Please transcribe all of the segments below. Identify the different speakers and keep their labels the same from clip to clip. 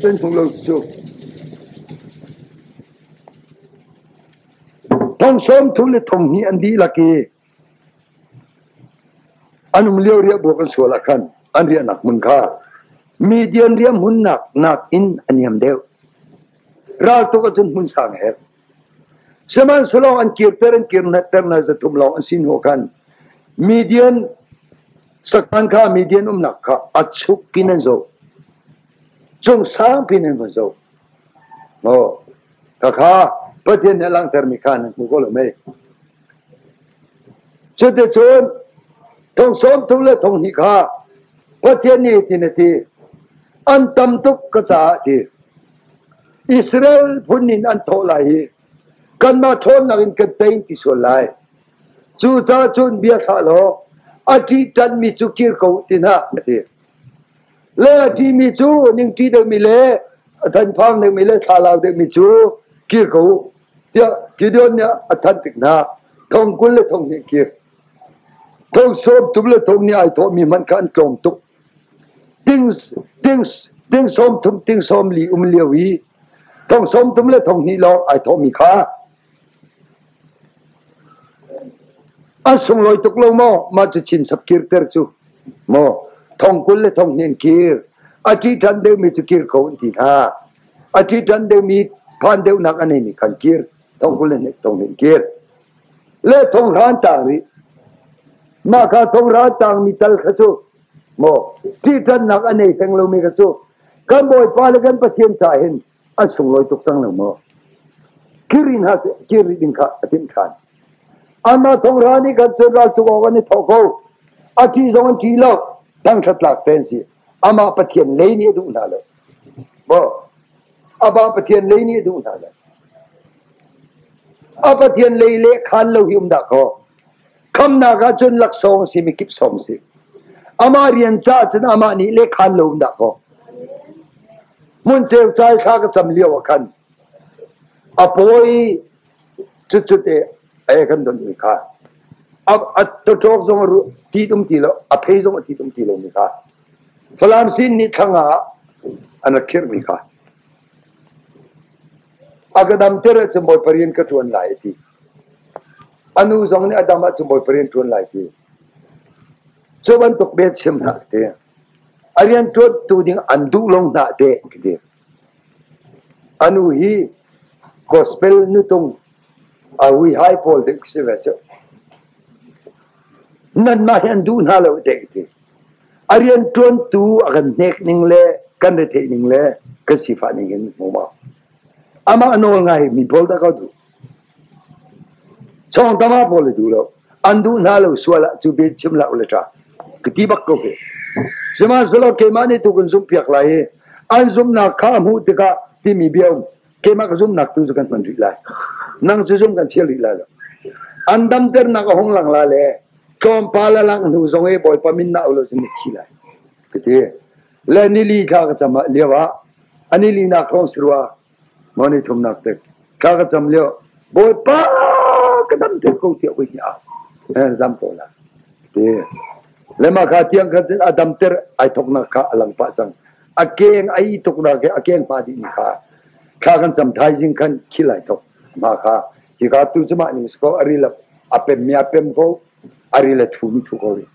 Speaker 1: Kan hmu lo cu. Thong sawm thum le thong hnih an dihlak i an um lio riahbuak an sual ah khan an riahnak hmun kha Midian riahhmunnak nakin a niam deuh. Raltuk ahcun hmun sang a herh. Sihmanhsehlaw an kirter an kirter hna 300 lawng an si hnu khan Midian sakhan kha Midian umnak kha a chuk in an zoh. Cung sangpi in an van zoh. Oh, khakha Pathian nih a langhtermi kha nan hmu ko lo mei. Cuticun thong 30 le thong hnih kha Pathian nih tin a ti. An tam tuk ka caah ti. Israel phun in an thawh lai i kanmah ṭhawnnak in kan tei ti sual lai. Cucaah cun bia thlah law a ṭihṭanhmi cu kir ko ti hna a ti. Le a ṭihmi cu ningṭi deuhmi le a thanphang deuhmi le thlalau deuhmi cu kir ko u tiah Gideon nih a thanh tik hna thong 20 le thong hnih kir. Thong 30 le thong hnih ai thawhmi hmanh kha an tlawm tuk. Ting 30 ting 40 um lio i thong 30 le thong hnih lawng ai thawhmi kha an sunglawi tuk lo maw? Mah cu chinchap kirter cu maw thong 20 le thong hnih an kir. A ṭih ṭhan deuhmi cu kir ko an ti hna. A ṭih ṭhan deuhmi phan deuhnak a neimi khan kir. Thong 20 le thong hnih kir. Le thong hran tang rih. Mah kha thong hran tangmi tal kha cu maw ṭihṭannak a nei theng lomi kha cu kan Bawipa le kan Pathian ca hin an sunglawi tuk cang lo maw? Kiri hna seh, kiri ding kha a timh ṭhan. Anmah thonghra nih khan cun raltuk awk an i thawh ko. A ṭih zong an ṭih lo. Thangṭhat tlak te an si. Amah Pathian lei nih a duh hna lo. Maw? Amah Pathian lei nih a duh hna lo. A Pathian lei le khan lo hi um dah kaw. Khamnak ah cun laksawng a si, mikip sawm a si. Amah rian caah cun amah nih lehkhan lo um dah kaw. Hmun ceu cai thla ka cam lio ah khan a pawi cucut e e kan don mi kha a tawṭawk zong a tit um ti lo a phei zong a tit um ti lo mi kha Falam sin nih thlang ah an rak khirh mi kha a ka damter ahcun Bawipa rian ka ṭuan lai a ti. A nu zong nih a dam ahcun Bawipa rian ṭuan lai ti. Cu bantuk bia chim hlah ti. A rian ṭuantu ding an duh lo hna te ti. A nu hi gospel nutung a hui hai pawl deuh si ve cu. Nanmah hi an duh hna lo te ti. A rian ṭuantu a kan hnek ning le kan retheih ning le kan sifah ning hin hmu ma. Amah nawl ngai mi pawl dah ka duh. Chawng tama pawl le duh lo. An duh hna lo sual ah cu bia chim hlah ule ṭha. Ka ti bak ko ve. Sihmanhsehlaw keimah nih tu kan zumhpiak lai i an zumhnak kha a hmuh tikah timi bia um. Keimah ka zumhnak tu cu kan hman rih lai. Nang cu zum kan thial rih lai lo. An damternak a hung lang la le tlawmpal a langh hnu zong i Bawipa min na au lo cun na thi lai. Ka ti. Le nili thla ka cam ah lio ah a nili nak hrawng si rua maw ni thumnak tek thla ka cam lio Bawipa ka dam ter ko tiah ui ah dam ko la. Ti. Le mah kha tiang khan cun a damter ai thoknak kha a lang pah cang. A keng ai tuknak he a keng pa dih mi kha thla kan cam thaizing khan khil ai thok ma kha hika tu cu mah ning si ko a ril a pem mi a pem ko a ril a thu mi thu ko ri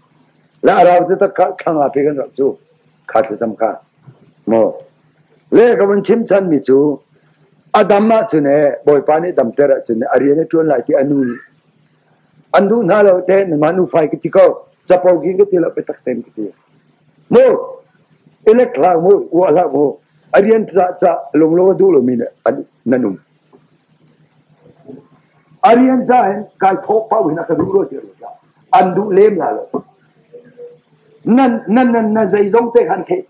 Speaker 1: le a rau te tak kha thlang a pe kan rak cu kha thlacam kha mo le ka vun chim chan mi cu a dam ah cun e bawipa nih damter ah cun a rian a ṭuan lai ti a nu nih an duh hna lo te nangmah nu fai ka ti ko capo ki ka ti lo biatak tein ka ti mu elek hlah mu uah hlah mu a rian ca ca lunglo a duh lomi nan um a rian ca hin kai thawk pau hin a ka duh lo ti an duh lem la lo nan nan nan na zeizong te khan thei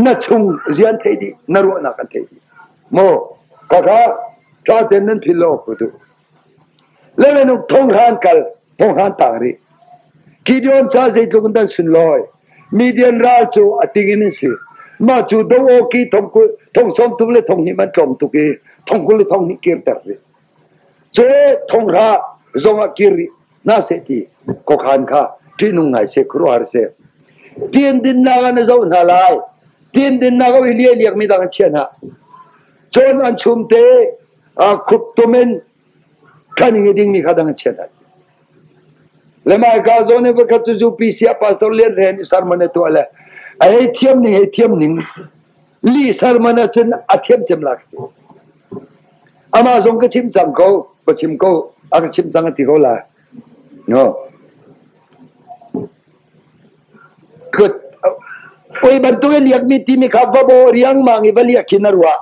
Speaker 1: na chung zian thei dih na ruahnak an thei dih mo kaka tha ten nan phil lo ku tu le le thonghran kal thonghran tang rih Gideon ca zeitluk in dan sunlawi Midian ral cu a ting in an si mah cu do awki thong 30 le thong hnih man tlawm tuk i thong 20 le thong hnih kirter rih cu thonghra zong ah kir rih hna seh ti khuakhan kha ṭihnung ngai seh khuaruahhar seh tian dinnak ah na zoh hna lai. Tin dinnak a lia liak mi dang an chia hna. Cun an chum te khup tum in thaning i ding mi kha dang an chia hna. Le mai ka zawn i vakhat cu UPC a pastor Lian Hren i sermon a tuah le a hei thiam ning hei thiam ning li sermon ah cun a thiam cem la ka ti. Amah zong ka chim cang ko, ka chim ko, a ka chim cang a ti ko la. No. Oi bantuk in liakmi timi kha va bo riangmang i va liak khi na ruah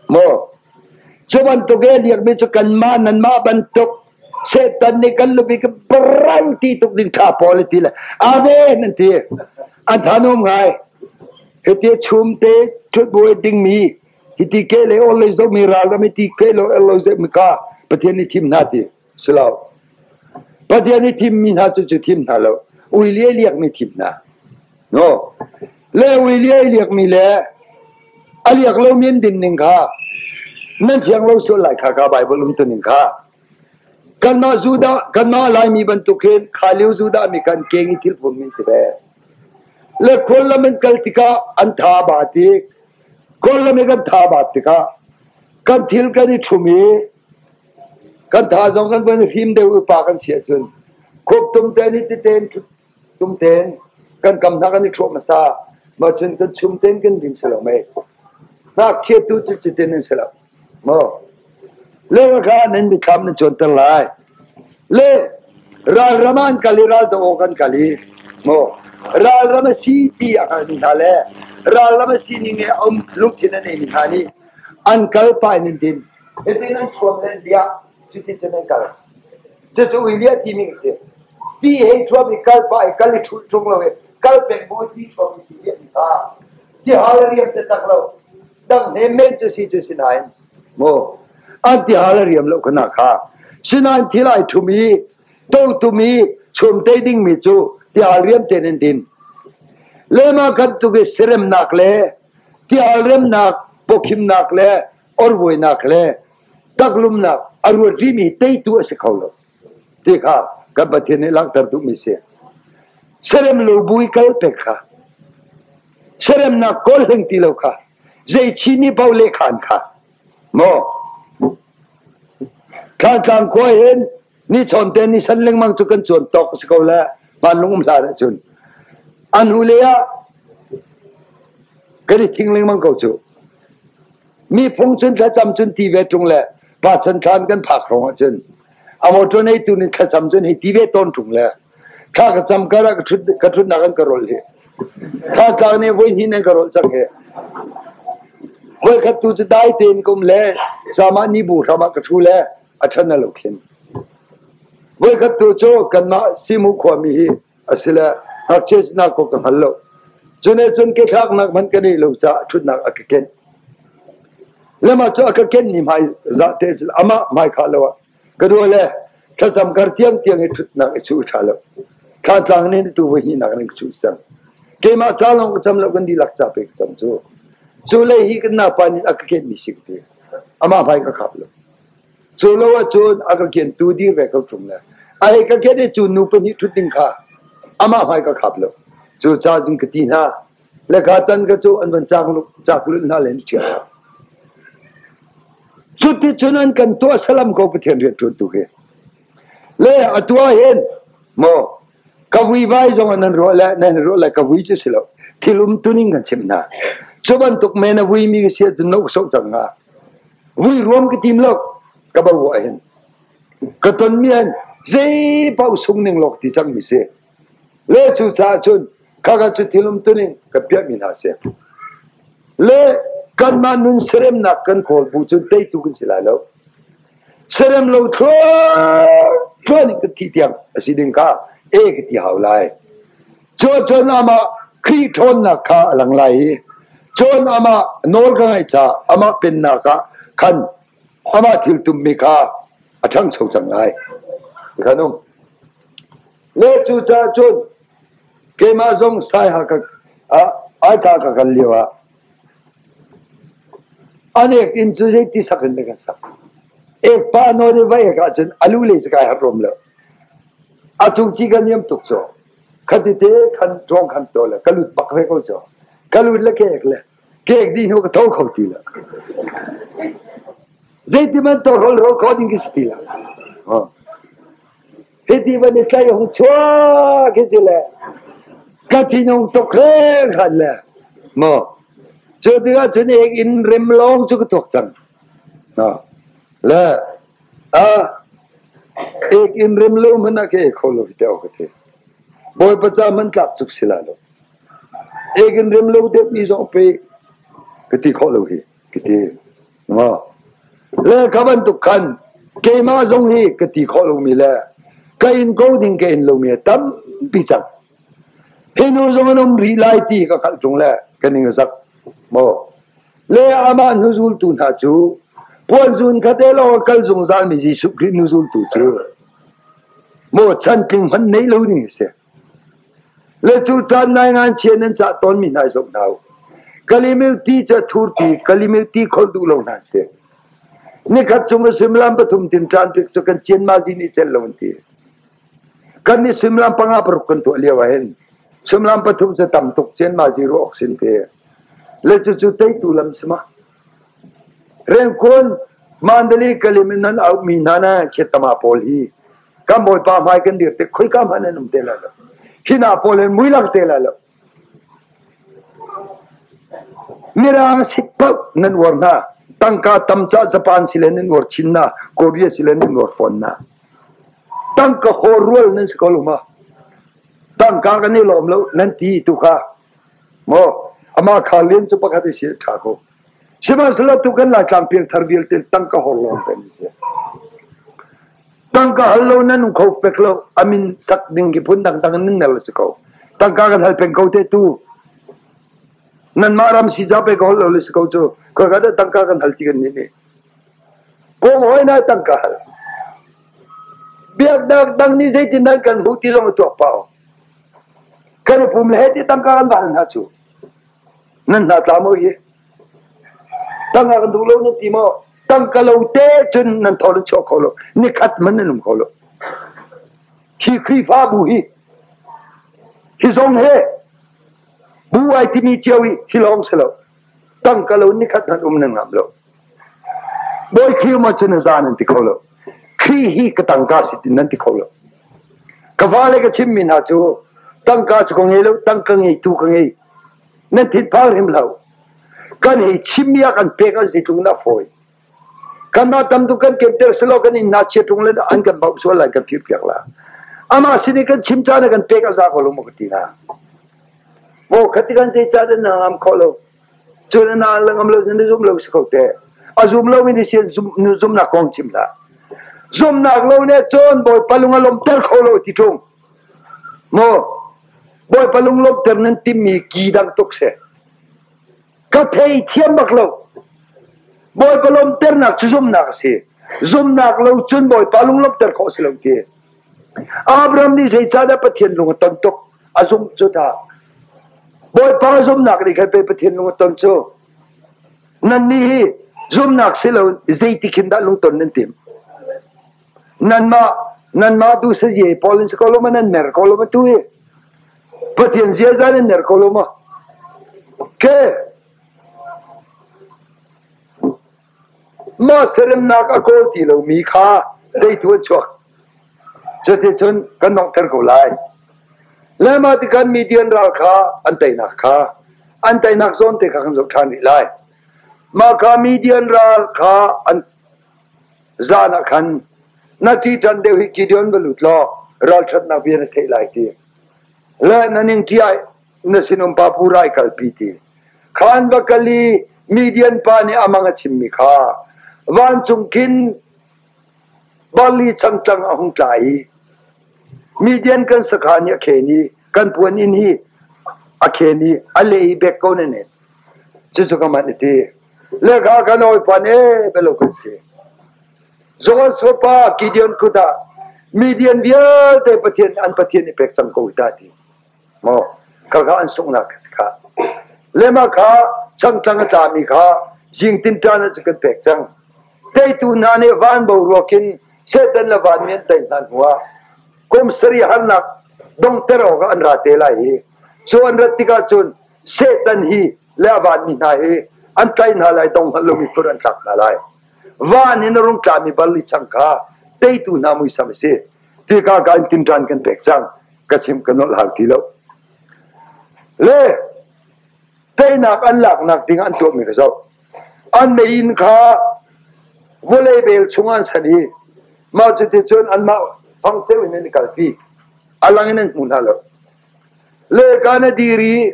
Speaker 1: maw? Cu bantuk i liakmi cu kanmah nanmah bantuk Satan nih kan lubi ka brang ti tuk ding tha pawl ti le amen an ti. An tha num ngai. Hiti chum te thut buai dingmi hiti ke le ol le zomi ral ram hiti ke lo el lo mi ka Pathian nih thim hna ti. Si lo. Pathian nih thimmi hna cu cu thim hna lo. Ui liai liakmi thim hna. No. Le ui liai liakmi le a liak lomi an din ning kha nan thiang lo sual lai kha ka Bible um tuning kha. Kanmah Judah, kanmah Laimi bantuk hin kha lio Judah mi kan keng i thil phun min si ve. Le khual lam in kal tikah an tha ba tik, khual lam in kan tha ba tikah kan thil kan i ṭhum i Kan tha zong kan van hrim deuh upa kan si ahcun khup tum ten hi titen tum ten kan kam hna kan i thuah hmasa ma cun kan chum ten kan din si lo mei ngakchia tu cu cutin an si lo maw le kha nan mithlam nan cuanter lai le ralram ah an kal i ral do awk an kal i maw ralram a si ti a hngalmi hna le ralram a si ning i a um lungthin a neimi hna nih an kal pah in an din. Hitin an thuam le an liah, cuticun an kal. Cucu ui liah timi a si. Ti hei thuam i kal pah i kal i ṭhulh ṭung lo i kal peng bu ti thuam i ti liah mi kha ti hal a riam taktak lo. Dang he men cu si cu si nain maw an ti hal a riam lo khana kha. Sinain thil ai ṭhum i totum i chum te dingmi cu ti hal riam tein an din. Lema kan tuk i seremnak le ti hal remnak pawkhimnak le orvuainak le taklumnak a ruat rihmi teitu a si kho lo ti kha kan Pathian nih langhter duhmi si. Serem lo bu i kal pek kha seremnak kawl hleng ti lo kha zei chimi paoh lehkhan kha maw Thlantlang khua hin ni chawn te ni san lengmang cu kan cuan tawk si ko le vanlung um hlan ahcun an hu le ah kan i thing lengmang ko cu. Mi phung cun thlacam cun ti ve ṭung le pa chan thlan kan phak hrawng ahcun a motor neitu nih thlacam cun hei ti ve tawn ṭung le thla ka cam kar ah ka ṭhutnak an ka rolh hi thla tlang nih voi hnih nan ka rolh cang hi. Voi khat tu cu dai tein ka um le zamah ni bu hram ah ka ṭhu le a ṭhan a lo khin. Voi khat tu cu kanmah Simu khuami hi asile ngakchia sinak ko ka hngal lo. Cune cun ke thlaknak hmanh ka neih lo caah ṭhutnak a ka kenh. Lema cu a ka ken ni hmai za te cun amah hmai kha lo ah ka dua le thlacam kar tiang tiang i ṭhutnak i chuh ṭha lo. Thla tlang nih tu voi hnihnak in ka chuh cang. Keimah ca lawng ka cam lo kan dihlak ca pe ka cam cu. Cu lei hi kan napa nih a ka ken mi si ka ti. Amah hmai ka khap lo. Cu lo ahcun a ka kiantu dir ve ko ṭung le a hei ka kian i cu nu pahnih ṭhut ding kha amah hmai ka khap lo. Cu ca cun ka ti hna. Le kha tan ka cu an van cak lulh hna len ṭhial. Cuti cun an kan tuah salam ko Pathian rian ṭuan tu hi. Le atu ah hin maw ka vuivai zong nan ruah le nan ruah le ka vui cu si lo. Thil um tuning kan chimh hna. Cu bantuk men a vuimi ka si ahcun no ka soh cang hnga. Vui ruam ka tim lo ka bo ah hin ka tonmi hin zei paoh sung ning lawk ti cangmi si. Le cu caah cun khaka cu thil um tuning ka piahmi hna si. Le kanmah nun seremnak kan kawl bu cun teitu kan si lai lo. Serem lo thluan in kan thi tiang a si ding kha e ka ti hau lai. Cu cun amah Khrih ṭhawnnak kha a lang lai i cun amah nawl ka ngaih caah amah pennak ah khan amah thil tummi kha a ṭhangcho cang lai. Khan um. Le cucaah cun keimah zong saiha ka aika ka kal lio ah anek inn cu zeiti sak in kan sak. Ek pa nawl i va ek ahcun alu le kai har rom lo. A cung ci kan niam tuk cu. Khatite khan ṭawng khan to le ka lut bak ve ko cu. Ka lut le kek le kek dih hnu ka tho kho ti lo. Zeiti man tawhrol rawl kho ding ka si ti lo. Hiti van i tlai hung chuak hi si le ka thinung tuk hringhran le maw cu tikah cun ek in rem lawng cu ka tuak cang. Le a ek in rem lo hmanh ah ka ek kho lo hi te ka ti. Bawipa ca man tlak cuk si la lo. Ek in rem lo deuh mi zong pe ka ti khawh lo hi ka ti. Le kha bantuk khan keimah zong hi ka ti khawh lomi le ka in ko ding ka in lomi a tampi cang. Hi nu zong an um rih lai ti ka hngalh ṭung le ka ning a zak. Maw le amah hnuzultu hna cu puanzun kha te lawng a kal zungzalmi Jesuh Khrih hnuzultu cu maw chantling hmanh neih lo ding a si. Le cu caan nai ngan chia nan cah tawnmi hna zoh hna u. Kalimil ti cu a thur ti, kalimil ti kholh duh lo hna si. Nikhat chung a suimilam pathum tin ṭan tik cu kan cian ma zi nih celh lo an ti. Kan nih suimilam panga paruk kan tuah lio ah hin suimilam pathum cu tam tuk cian ma zi ruah awk sin ti. Le cucu teitu lam si ma. Rengkun Mandali kalim in nan auh mi hna na chiat-tama pawl hi kan bawipa hmai kan dir tik khoika hmanh an um te lai lo. Hi hna pawl hin mui lang te lai lo. Mirang sik paoh nan uar hna. Tangka tam ca Japan si le nan uar chin na, Korea si le nan uar fawn na. Tangka haw rual nan si ko lo ma? Tangka kan i lawm lo nan ti tu kha. Maw ama kha lian cu pakhat i si ṭha ko. Sihmanhsehlaw tu kan Laitlang piangthar vialte tangka hor lawng te an si. Tangka hal lo nan um kho pek lo amin sak ding ki phun dangdang nan nel si ko. Tangka kan hal peng ko te tu. Nanmah ram si ja pe ko hal lo si ko cu. Khoi ka tangka kan hal ti kan ni ni. Kawm hoi na tangka hal. Biaknak dang nih zeitin nan kan hmuh ti zong a tuak pau. Kan pum le he ti tangka kan van hna cu. Nan hna tla maw hi? Tangka kan duh lo nan ti maw? Tangka lo te cun nan thaw nan chuah kho lo. Nikhat man nan um kho lo. Hi Khrihfabu hi hi zong he bu ai timi cio hi hi lawng si lo. Tangka lo nikhat hmanh um nan ngam lo. Bawi Khrih um ahcun a za nan ti kho lo. Khrih hi ka tangka si ti nan ti kho lo. Ka vale ka chimmi hna cu tangka cu ka ngei lo, tangka ngeitu ka ngei. Nan thinphang hrim hlah. Kan hei chimmi ah kan pek an si tluk in a fawi. Kanmah tam tuk kan kemter selaw kan inn hna chia ṭung le an kan bauh sual lai kan phirpiak la. Amah sin i kan chim caan ah kan pek a za ko lo maw ka ti hna. Maw khati kan zei caan in na ngam khawh lo. Cun na ngam lo na zum lo si ko te. A zum lo mi nih sin zumnak kong chim hlah. Zumnak lo nih cun Bawipa lung a lawmter kho lo ti ṭung. Maw Bawipa lung lawmhter nan timmi ki dang tuk si. Ka thei thiam bak lo. Bawipa lawmhternak cu zumnak a si. Zumnak lo cun Bawipa lung lawmhter khawh si lo ti. Abraham nih zeicahdah Pathian lung a ton tuk? A zumh cu ta. Bawipa zumnak nih khan pei Pathian lung a ton cu. Nannih hi zumnak si lo zeiti khin dah lungton nan tim? Nanmah nanmah tu sazie pawl in si ko lo ma nan mer ko lo ma tu hi? Pathian ziaza nan mer ko lo ma? Ke mah seremnak a kawl ti lomi kha teitu an chuak. Cuticun kan donghter ko lai. Le mah tikhan Midian ral kha an teinak kha an teinak zawn te kha kan zoh ṭhan rih lai. Mah kha Midian ral kha an zan ah khan na ṭihṭan deuh hi Gideon va lut law ralṭhatnak bia na theih lai ti. Le na ning ṭi ai na sinum pa pu rai kalpi ti. Khan va kal i Midian pa nih amang a chimmi kha vancung khin barli changtlang a hung tla i Midian kan sakhan i a khen i kan puan inn hi a khen i a le i bek ko na ne. Cucu ka manh ti. Le kha kan hawipa nih belo kan si. Joshua pa Gideon kut ah Midian vialte Pathian an Pathian i pek cang ko ta ti. Maw kha kha an sunghnak kha si kha. Le mah kha changtlang a tlami kha zingtin ṭan ah kan pek cang. Teitu hna nih van boruak in Satan le vanmi an tei hna hnuah kum sarih harnak donghter awkah an ra te lai i cu an rat tikah cun. Satan hi le a vanmi hna hi an tlaih hna lai, dong hngal lomi phur an tlak hna lai. Van in a rung tlami barli chang kha teitu hna muisam a si. Tika ka in tinṭan kan pek cang. Ka chim ka nolh hau ti lo. Le teinak an laknak ding an tuahmi ka zoh. An meiinn kha vawlei bel chung an san i mah cuticun anmah fang ceu in an i kalpi. A lang in an hmu hna lo. Le ka na dir i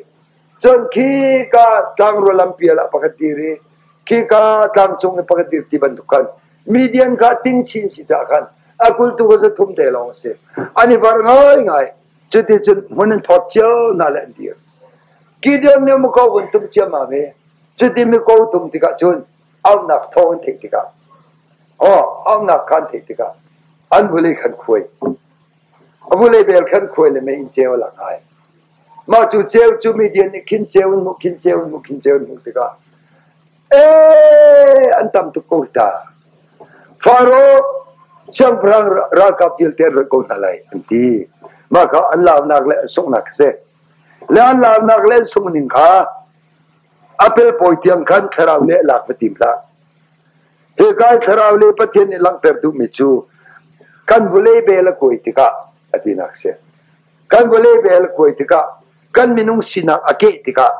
Speaker 1: cun khi ka tlangrual lampial ah pakhat dir i khi ka tlangcung i pakhat dir ti bantuk khan Midian kha ting chin si caah khan a kultu ka zathum te lawng a si. An i var ngaingai. Cuticun hmun an thawt cio hna le an dir. Gideon nih muko vun tum ciammam i cuti muko tum tikah cun auhnak thawng an theih tikah aw auhnak kha an theih tikah an vulei khan khuai. A vulei bel khan khuai le mei in ceu a lak ai. Mah cu ceu cu Midian nih khin ceu in hmuh khin ceu in hmuh khin ceu in hmuh tikah ee an tam tuk ko ta. Faro siangpahrang ralkap vialte an rat ko hna lai an ti. Mah kha an launak le an sunghnak a si. Le an launak le an sungh ning kha a pelpawi tiang khan thlarau le lak va tim hlah. Hika thlarau le Pathian nih langhter duhmi cu kan vawlei bel a kuai tikah a tinak a si. Kan vawlei bel a kuai tikah kan minung sinak a keh tikah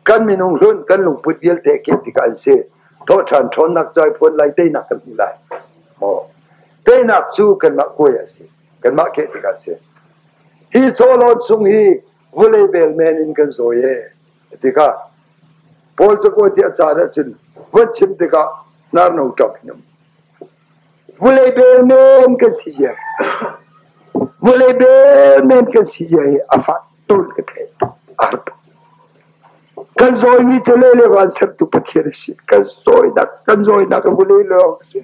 Speaker 1: kan minung hlun kan lungput vialte a keh tikah an si. Thawhṭhan ṭhawnnak cawi lai teinak kan hmu lai. Maw teinak cu kanmah kuai a si. Kanmah keh tikah a si. Hi chawhlawn chung hi vawlei bel men in kan zawi e tikah Paul cakuat ti a caan ahcun von chim tikah hnarno ṭap in um. Vulei bel men kan si zia. Vulei bel men kan si zia hi a fah tul ka thei. A har tuk. Kan zawimi cu le le van sertu Pathian a si. Kan zawinak, kan zawinak a vulei lawng a si.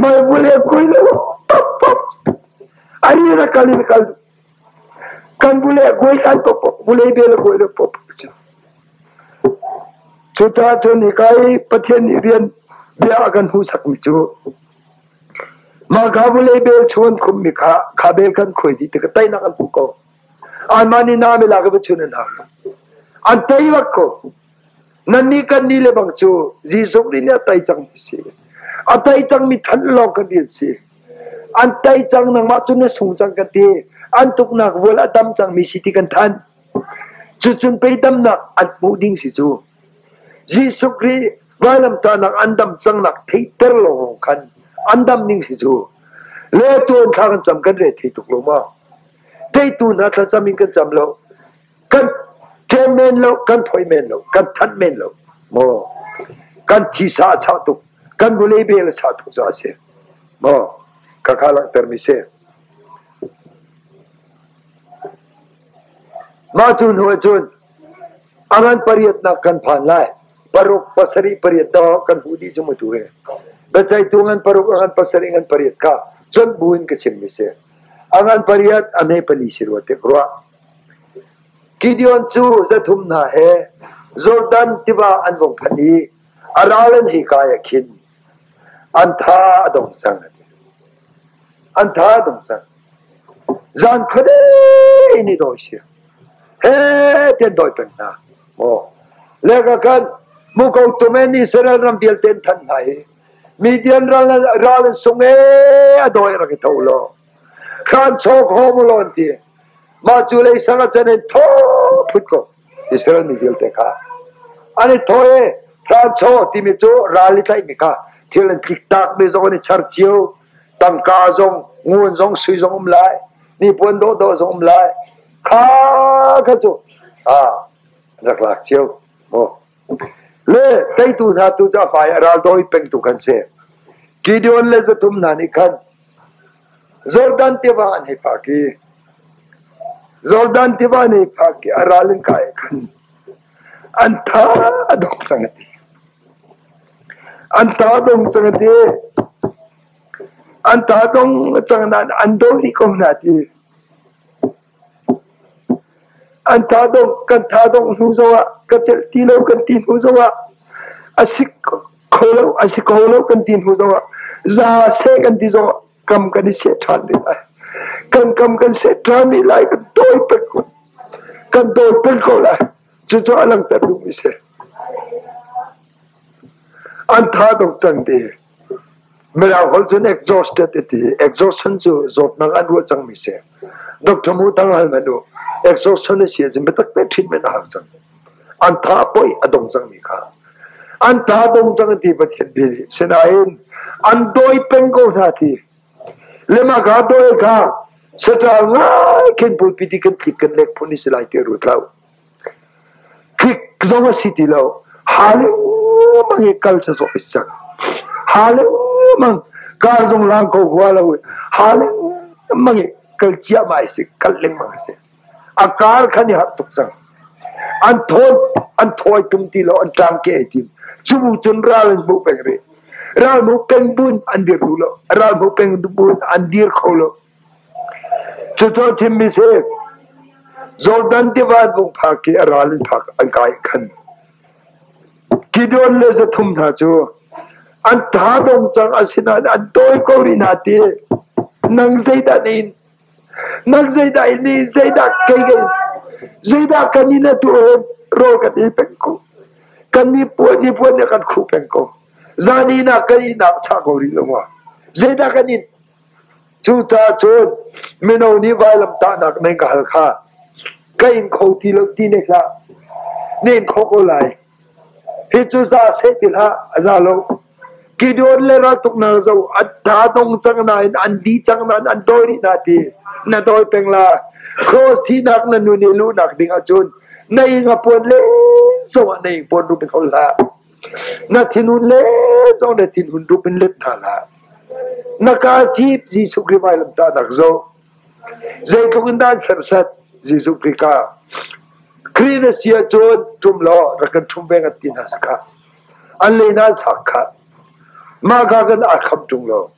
Speaker 1: Mai vulei kui le pop pop. Ari ra kal in kal. Kan vulei kuai kan pop pop. Vulei bel kuai le pop pop. Cucaah cun hika i Pathian nih rian bia a kan hmuhsakmi cu mah kha vulei bel chung an khummi kha kha bel kan khuai dih tikah teinak an hmu ko. Anmah nih na mi lak i va chun an har. An tei bak ko. Nannih kan nih le bang cu Jesuh Khrih nih a tei cangmi si. A tei cangmi thanh lawng kan rian si. An tei cang nangmah cu na sung cang kan ti. An tuknak vual a dam cangmi si ti kan thanh. Cucun pei damnak an hmuh ding si cu. Jesuh Khrih vailamtahnak an dam cangnak theihter lawng khan an dam ning si cu. Le tuan thla kan cam kan re thei tuk lo ma. Teitu hna thlacam in kan cam lo. Kan ṭem men lo, kan phoi men lo, kan thanh men lo. Maw kan thisa a chah tuk, kan vawlei bel a chah tuk caah a si. Maw khakha langhtermi si. Mah cu hnu ahcun a ngan pariatnak kan phan lai. Paruk, pasarih, pariat dawh kan hmuh dih cu mu tu hi. Biaceihtu ngan paruk, a ngan pasarih, ngan pariat kha conh bu in ka chimmi si. A ngan pariat, a hme pali si rua tik ruah. Gideon cu zathum hna he Jordan tiva an vung phanh i a ral an hei kai ah khin an tha a dong cang a ti. An tha a dong cang. Zan khuade in i dawi si. He tian dawi peng hna. Maw. Le ka khan muko tumen Israel ram vialte an than hna i Midian ral ral an sung e a dawi rak i tho law. Khan chawk ho mu law an ti. Mah cu lei sang ah cun in tho phut ko. Israel mi vialte kha an i thaw i hranchaw timi cu ral i tlaihmi kha thil an tliktak mi zong an i char cio tangka zong ngun zong sui zong um lai hnipuan dawhdawh zong um lai kha kha cu a rak lak cio maw le teitu hna tu cu a fai a ral dawi pengtu kan si Gideon le zathum hna nih khan Jordan tiva an hei phak i Jordan tiva an hei phak i a ral in kai khan an tha a dong cang a ti. An tha a dong cang a ti. An tha dong cang nain an do rih ko hna ti. An tha dong kan tha dong hnu zongah ka celh ti lo kan ti hnu zongah a si kho lo a si kho lo kan ti hnu zongah za seh kan ti zongah kam kan i seh ṭhan rih lai. Kan kam kan seh ṭhan rih lai kan tawi pek kun. Kan dawi peng ko lai. Cucu a langhter duhmi si. An tha dong cang ti. Mirang holh cun exhausted ti. Exhaustion cu zawtnak an ruah cangmi si. Doctor Mu Thang hal hmanh u. Exhaustion a si ahcun biatak te treatment a hau cang. An tha poi a dong cangmi kha. An tha dong cang ti Pathian bia nih. Sinain an dawi peng ko hna ti. Lema ka dawi kha saṭal ngai khin pulpit i kan tlik kan lek phun i si lai ti ruat lo. Tlik zong a si ti lo. Ha lengmang i kal cu zawh i cang. Ha lengmang kar zong lang ko hua lo i ha lengmang i kal ciahmah i si kal lengmang a si. A kar khan i harh tuk cang. An thawn an thawi tum ti lo an tlang ke ai tim. Cu bu cun ral an hmuh peng rih. Ral hmuh peng bun an dir duh lo. Ral hmuh peng bun an dir kho lo. Cucu chimmi si. Jordan tiva an vung phak i a ral in phak an kai khan. Gideon le zathum hna cu an tha dong cang asinain an tawi ko rih hna ti. Nang zeidah na in? Nang zeidah in in? Zeidah kei ka in? Zeidah kan in atu rawl kan ei peng ko. Kan ni puan ni puan nih kan khuh peng ko. Zan ihnak kan ihnak chah ko rih lo ma. Zeidah kan in? Cucaah cun mino nih vailamtahnak nan ka hal kha ka in kho ti lo ti ne hlah. Na in kho ko lai. Hi cu za seh ti hlah, a za lo. Gideon le raltuknak zo an tha dong cang nain an di cang nain an dawi rih hna ti na dawi peng la. Cross thihnak na nun i luhnak ding ahcun na ing a puan le zong ah na ing puan rup in hol hlah. Na thinhun le zong na thinhun rup in let hna hlah. Na kaa cip Jesuh Khrih vailamtahnak zoh. Zeitluk in dah an serhsat Jesuh Khrih ka. Khrih na si ahcun ṭum law rak kan ṭhum ve ngat ti hna si khah. An le hna an chak khah. Mah ka kan aa kham ṭung lo.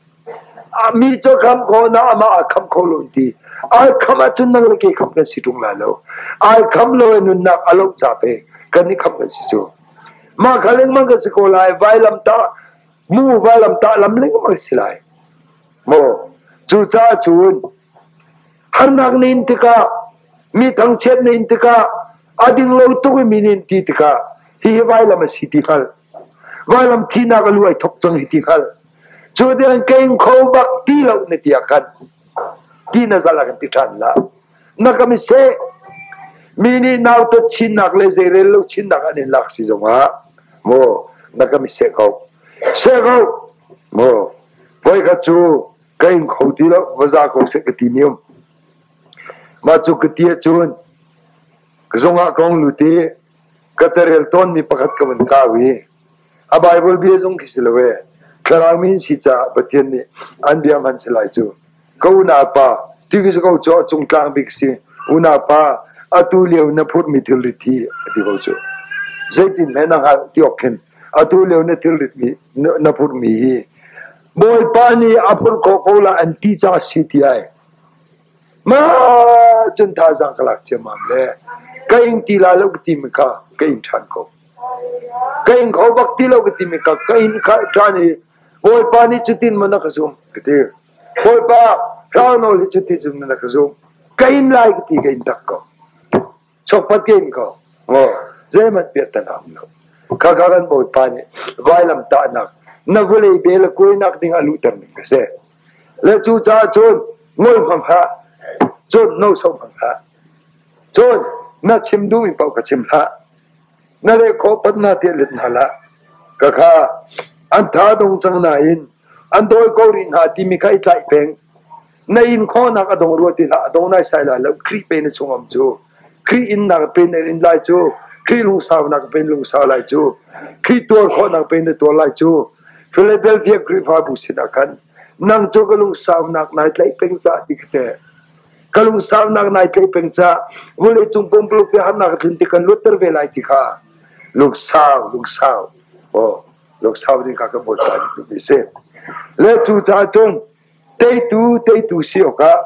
Speaker 1: Mi cu kham kho na amah aa kham kho lo ti. Ai kham ahcun nang le kei kham kan si ṭung lai lo. Ai kham lo i nunnak a loh ca pe kan i kham kan si cu. Mah kha lengmang kan si ko lai. Vailamtah mu vailamtah lam lengmang si lai. Maw cucaah cun harnak na in tikah mi thangchiat na in tikah a ding lo tuk i mi nih an ti tikah hihi vailam a si ti hngalh. Vailam thihnak a lu ai thok cang hi ti hngalh. Cu tiang keng kho bak ti lo na ti ah khan ti na zal ah kan ti ṭhan la. Na ka mi seh mi nih nautat chinnak le zeirel lo chinnak an in lak si zongah maw na ka mi seh ko. Seh ko maw voikhat cu ka in kho ti lo va za ko seh ka ti mi um. Mah cu ka ti ahcun ka zungah ka hung lut i ka carel tawnmi pakhat ka vun kau i a Baibal bia zong khi si lo ee thlarau mi in si caah Pathian nih an bia hman si lai cu. Ka unaupa ti ki ko cu a cung tlang bik si unaupa atu lio na phurhmi thilrit hi a ti ko cu. Zeitin hme na hngalh ti awk khin atu lio na thilrit mi na phurhmi hi Bawipa nih a phurh khawh ko la an ti ca si ti ai. Ma cun thazaang ka lak ciammam le ka ing ti la lo ka ti mi kha ka ing ṭhan ko. Ka ing kho bak ti lo ka ti mi kha ka ing kha ṭhan i Bawipa nih cutin maw na ka zumh ka ti. Bawipa hlau nawl hi cuti cun na ka zumh. Ka in lai ka ti ka in tak ko. Chokpat ka in ko. Maw zeihmanh piahtana um lo. Khakha kan Bawipa nih vailam tahnak na vawlei bel a kuainak ding a luhter ning ka si. Le cu caah cun ngol hmang hlah. Cun no so hmang hlah. Cun na chim duhmi paoh ka chim hlah. Na leh khawh pat na tiah let hna hlah. Ka kha an tha dong cang nain an dawi ko rih hna timi kha i tlaih peng. Na in khawhnak a dong rua ti hlah, a dong naisai lai lo. Khrih pe na chung am cu. Khrih innak pe na in lai cu. Khrih lungsaunak pe na lungsau lai cu. Khrih tuar khawhnak pe na tuar lai cu. Philadelphia Khrihfabu sinah khan nang cu ka lungsaunak nai tlaih peng ca ti ka te. Ka lungsaunak nai tlaih peng ca vawleicung pumpuluk pe harnak a tlun ti kan luatter ve lai ti kha lungsau lungsau oh lungsau ding kha ka bawipa nih ti si. Le cu caah cun teitu teitu si awkah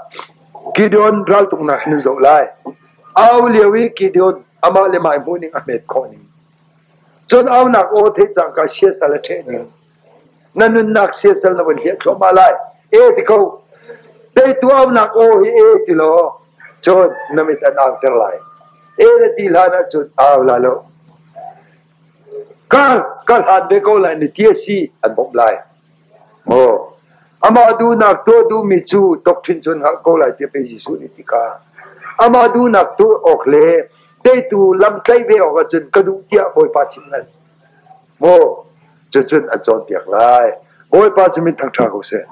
Speaker 1: Gideon raltuknak hin zoh lai. Au lio i Gideon amah le mah hmuh ning a hmet khawh ning. Cun aunak aw theih cangka siasal a ṭheh ning. Na nunnak siasal na vun hliah thluahmah lai. E ti ko. Teitu aunak aw hi e ti law cun na mit an auter lai. E na ti hlan ahcun au la lo. Ka ka hlan ve ko lai na ti a si an bawmh lai. Maw amah duhnak tuah duhmi cu doctrine cun hngalh ko lai tiah pei Jesuh nih ti kha. Amah duhnak tuah awk le teitu lam tlaih ve awk ahcun ka duh tiah Bawipa chim ngal. Maw cucun an cawnpiak lai. Bawipa cu min thangṭha ko seh.